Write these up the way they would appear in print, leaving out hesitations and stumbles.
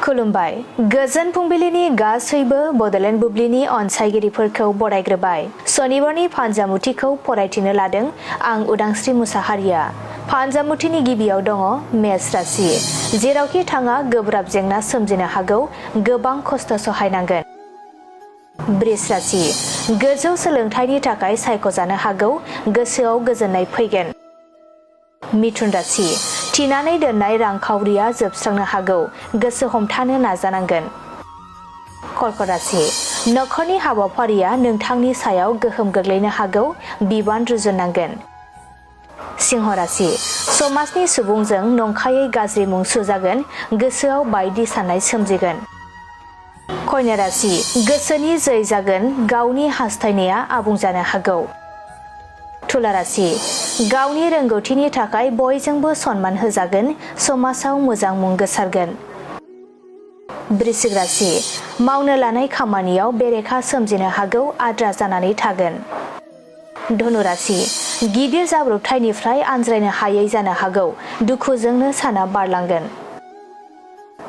खुलुमबाय गोजोन फुंबिलिनि गासैबो बडलेण्ड बुब्लिनि अनसायगिरिफोरखौ बरायग्रोबाय। सनिबारनि फानजामुथिखौ फरायथिनो लादों आं उदांस्रि मुसाहारिया। फानजामुथिनि गिबियाव दङ मेष राशि। जेरावखि थाङा गोब्राब जेंना सोमजिनो हागौ, गोबां खस्थ' सहायनांगोन। बृष राशि। गोजौ सोलोंथाइनि थाखाय सायख'जानो हागौ, गोसोआव गोजोननाय फैगोन। मिथुन राशि। थिनानै दोननाय रांखावरिया जोबस्रांनो हागौ, गोसो हमथानो नाजानांगोन। कर्क राशि। नखरनि हाबाफारिया नोंथांनि सायाव गोहोम गोग्लैनो हागौ, बिबान रुजुननांगोन। सिंह राशि। समाजनि सुबुंजों नंखायै गाज्रि मुं सुजागोन, गोसोआव बायदि साननाय सोमजिगोन। कन्या राशि। गोसोनि जै जागोन, गावनि हास्थायनाया आबुं जानो हागौ। तुला राशि। गावनि रोंगौथिनि थाखाय बयजोंबो सनमान होजागोन, समाजाव मोजां मुं गोसारगोन। वृश्चिक राशि। मावनो लानाय खामानियाव बेरेखा सोमजिनो हागौ, आद्रा जानानै थागोन। धनु राशि। गिदिर जाब्रबथायनिफ्राय आनज्रायनो हायै जानो हागौ, दुखुजोंनो साना बारलांगोन।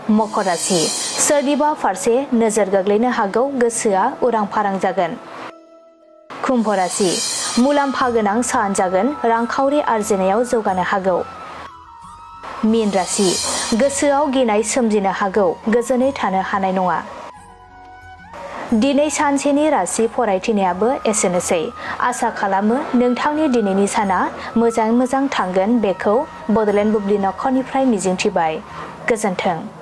मकर राशि। सोरनिबा फारसे नोजोर गोग्लैनो हागौ, गोसोआ उरां फारां जागोन। कुम्भ राशि। मुलाम्फा गोनां सान जागोन, रांखावरि आरजिनायाव जौगानो हागौ। मीन राशि। गोसोआव गिनाय सोमजिनो हागौ, गोजोनै थानो हानाय नङा। दिनै सानसेनि राशि फरायथिनायाबो एसेनोसै। आसा खालामो नोंथांनि दिनैनि साना मोजाङै मोजां थांगोन, बेखौ बडलेण्ड बुब्लि नखरनिफ्राय मिजिंथिबाय। गोजोन्थों।